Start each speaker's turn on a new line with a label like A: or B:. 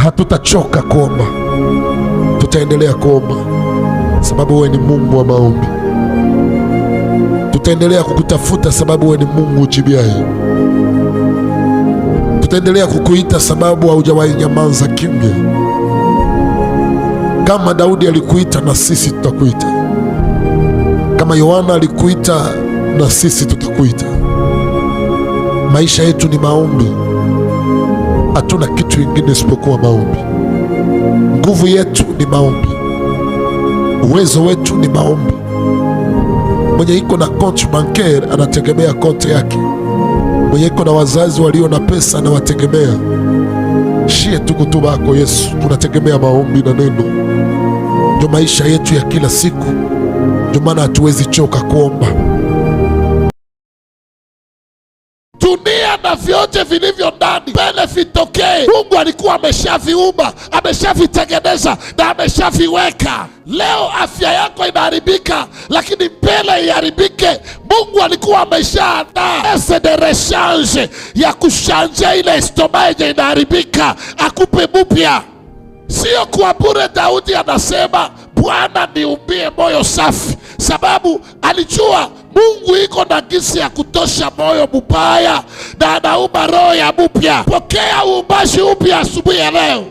A: Hatutachoka kuomba, tutaendelea kuomba sababu wewe ni Mungu wa maombi. Tutaendelea kukutafuta sababu wewe ni Mungu ujibiaye. Tutaendelea kukuita sababu haujawahi nyamaza kimya. Kama Daudi alikuita na sisi tutakuita. Kama Yohana alikuita na sisi tutakuita. Maisha yetu ni maombi, hatuna kitu kingine isipokuwa maombi. Nguvu yetu ni maombi, uwezo wetu ni maombi. Mwenye iko na compte bancaire anategemea compte yake, mwenye iko na wazazi walio na pesa anawategemea. Shie tuko tu bako Yesu, tunategemea maombi na neno, ndio maisha yetu ya kila siku. Ndio maana hatuwezi choka kuomba. Dunia na vyote vilivyo ndani mbele vitokee. Mungu alikuwa ameshaviumba, ameshavitengeneza na ameshaviweka. Leo afya yako inaharibika, lakini mbele iharibike, Mungu alikuwa ameshaandaa pièce de rechange ya kuchanger ile estomac yenye inaharibika, akupe mupya. Sio kwa bure Daudi anasema, Bwana niumbie moyo safi, sababu alijua Mungu iko na gisi ya kutosha moyo mubaya na anaumba roho ya mupya. Pokea uumbaji upya asubuhi ya leo.